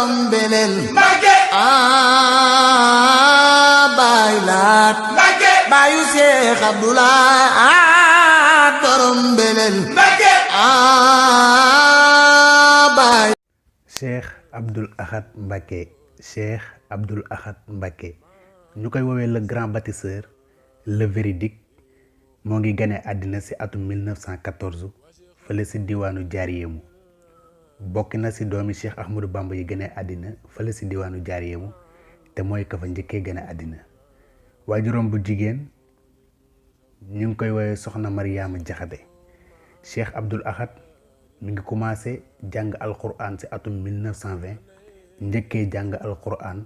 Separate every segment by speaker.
Speaker 1: borom belel
Speaker 2: Mbàkke
Speaker 1: Baay Laat
Speaker 2: Mbàkke
Speaker 1: baayu Seex Abdulaay borom belel
Speaker 2: Mbàkke
Speaker 1: Baay
Speaker 3: Cheikh Abdoul Ahad Mbacké Cheikh Abdoul Ahad Mbacké ñu koy woowee le grand bâtisseur le véridique moo ngi gane àddina ci atum 1914 fële ci diwaanu Jaariyemu bokk na ci doomi Cheikh Ahmadou Bamba yi gane àddina fële ci diwaanu Jaariyemu te mooy ka fa njëkkee gane àddina waajuram bu jigéen ñu ngi koy woowee soxna Mariama Jaxate Cheikh Abdoul Ahad mi ngi commencé jàng alquran ci atum 1920 njëkkee jàng alquran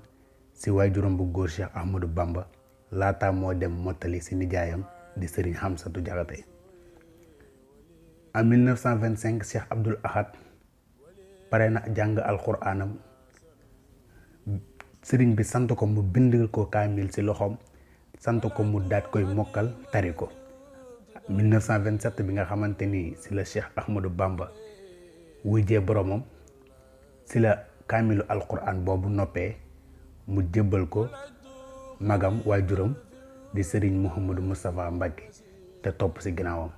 Speaker 3: ci waajuram bu góor Cheikh Ahmadou Bamba laata moo dem mottali ci nijaayam di Serigne Hamsatu Jaxate en 1925 Cheikh Abdoul Ahad pare na jàng alquranam Serigne bi sant ko mu bind ko kaamil ci loxoom sant ko mu daat koy mokkal tari ko 1927 bi nga xamante ni ci la Cheikh Ahmadou Bamba wujjee boromam ci la kaamilu alquran boobu noppee mu jébbal ko magam waajuram di Serigne Mouhamadou Moustapha Mbacké te topp ci ginnaawam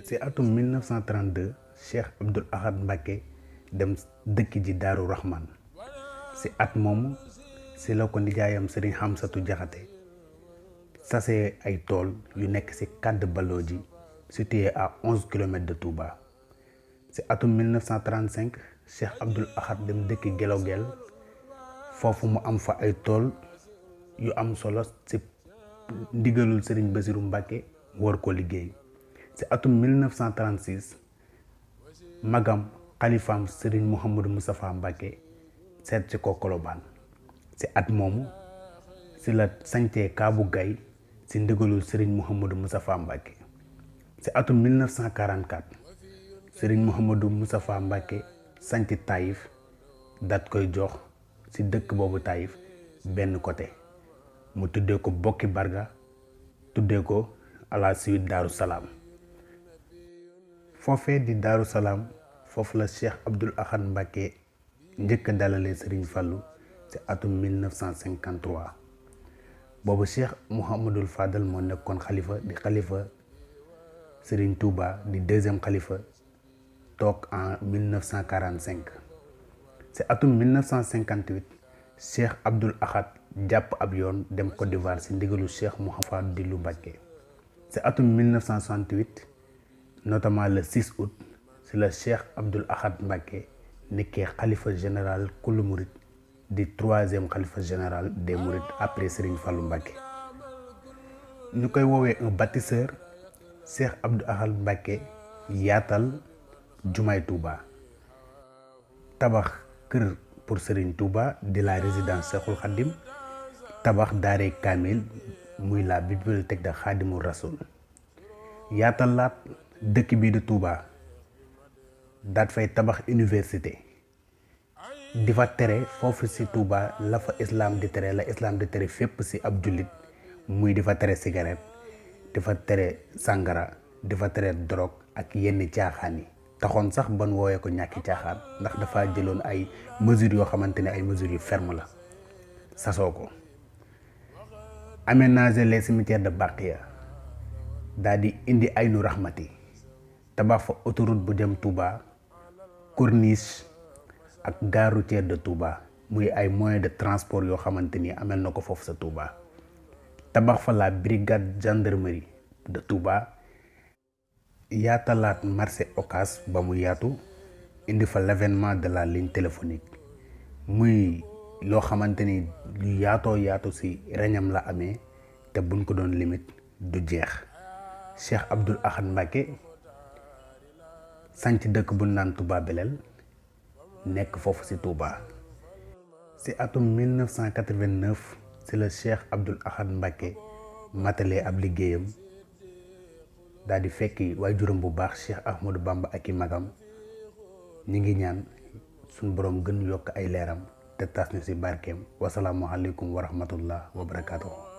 Speaker 3: ci atum 1932 Cheikh Abdoul Ahad Mbacké dem dëkk ji Daaru Rahman ci at moomu ci la ko nijaayam Serigne Hamsatu Jaxate sasee ay tool yu nekk ci Kàdd Balooji situé à 11 kilomètres de Touba ci atum 1935 Cheikh Abdoul Ahad dem dëkk Gelogel foofu mu am fa ay tool yu am solo ci ndigalul Serigne Bassirou Mbacké war ko liggéey ci atum 1936 magam xalifaam Serigne Mouhamadou Moustapha Mbacké seet ci ko Kolobaan ci at moomu ci la sañtee Kaabu Gay ci ndigalul Serigne Mouhamadou Moustapha Mbacké ci atum 1944 Serigne Mouhamadou Moustapha Mbacké sañti Taïf dat koy jox ci dëkk boobu Taïf benn côté mu tuddee ko Bokki Barga tuddee ko à la suite Daaru Salaam foofee di Daaru Salaam foofu la Cheikh Abdoul Ahad Mbacké njëkk a dalalee Serigne Fallou ci atum 1953 boobu Cheikh Mouhamadoul Fadal moo nekkoon xalifa di xalifa Serigne Touba di deuxième xalifa toog en 1945 ci atum 1958 Cheikh Abdoul Ahad jàpp ab yoon dem Côte d'Ivoire ci ndigalu Cheikh Mouhamadou Fadilou Mbacké ci atum 1968 notamment le 6 août ci la Cheikh Abdoul Ahad Mbacké nekkee xalifa général kulu murid di troisième xalifa général des mourides après Serigne Fallou Mbacké ñu koy woowee un bâtisseur Cheikh Abdoul Ahad Mbacké yaatal jumaay Touba tabax kër pour Serigne Touba di la résidence Cheikhoul Khadim tabax daaree Kamil muy la bibliothèque de Khadimou Rassoul yaatal laat dëkk bii di Touba daat fay tabax université di fa tere foofu ci Touba la fa islam di tere la islam di tere fépp ci ab jullit muy di fa tere cigarette di fa tere sàngara di fa tere drogue ak yenn caaxaan yi taxoon sax ban woowee ko ñàkki caaxaan ndax dafa jëloon ay mesures yoo xamante ne ay mesures yu ferme la sasoo ko aménager les cimetières de Baqiya daal di indi Aynu Rahmati tabax fa autoroute bu jëm Touba corniche ak gare routière de Touba muy ay moyens de transport yoo xamante ni amel na ko foofu sa Touba tabax fa la brigade gendarmerie de Touba yaatalaat marché Ocass ba mu yaatu indi fa l'avènement de la ligne téléphonique muy loo xamante ni lu yaatu ci reñam la amee te buñ ko doon limite du jeex Cheikh Abdoul Ahad Mbacké sanc dëkk bu naan Touba Belel nekk foofu ci Touba ci atum 1989 ci la Cheikh Abdoul Ahad Mbacké matalee ab liggéeyam daal di fekki waajuram bu baax Cheikh Ahmadou Bamba ak i magam ñi ngi ñaan suñ boroom gën yokk ay leeram te tas ñu ci barkeem wasalaamu aleykum wa rahmatullah wa barakaatuhu